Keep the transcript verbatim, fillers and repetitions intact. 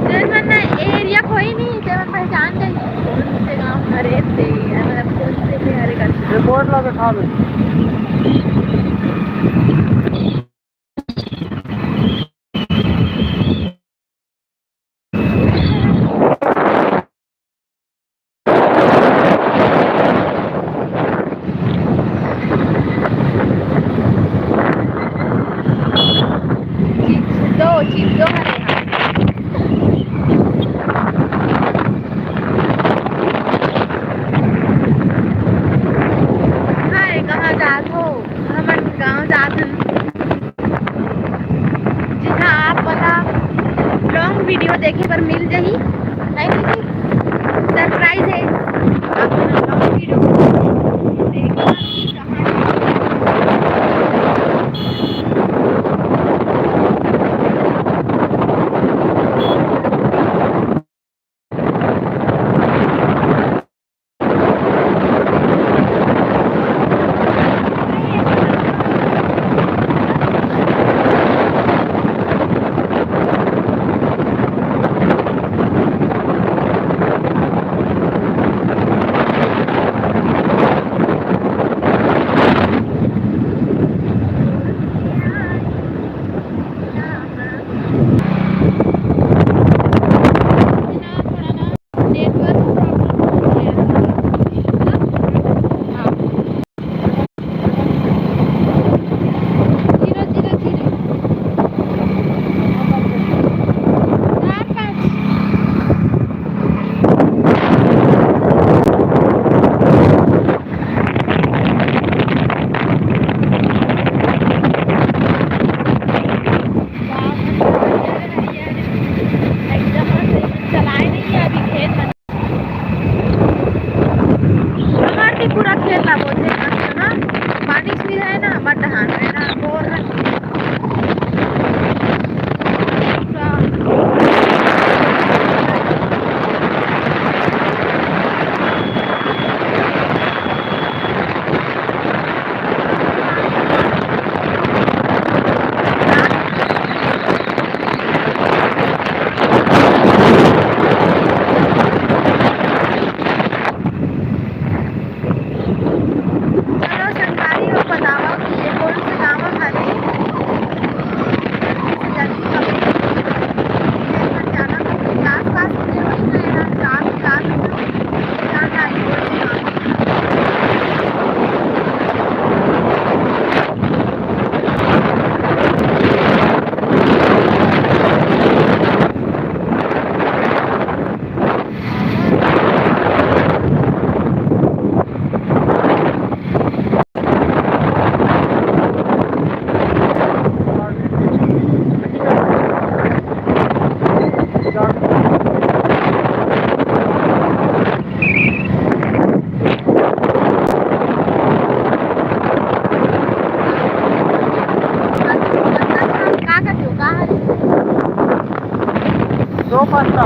जेन मन ना एरिया कोई नहीं, ते मन पहचान जाही। कौन से गांव हरे ते, मतलब कौन से के हरे करके। ये बोर्ड ला दिखा दे। चिप्स दो, चिप्स दो हरे। हाय, कहाँ जात हो? हमन गाँव जात हन। जिहाँ आप मन ला लॉन्ग वीडियो देखे बर मिल जाही, नहीं दीदी? सरप्राइज है। आप मन ला लॉन्ग वीडियो देखे बर एकदम से चलाए नहीं है अभी खेत में। हमर भी पूरा खेत ला बोथे मस्त ना, पानी भी है ना, बट धान है ना, बोर है। चलो संगवारी हो, बतावा कि ये कौन से गाँव हरे? जल्दी कमेंट करके जाना, क्योंकि आसपास में जो है ना, चार चार जाना है, कौन से गाँव? का करते हो? का हरे? दो पत्ता।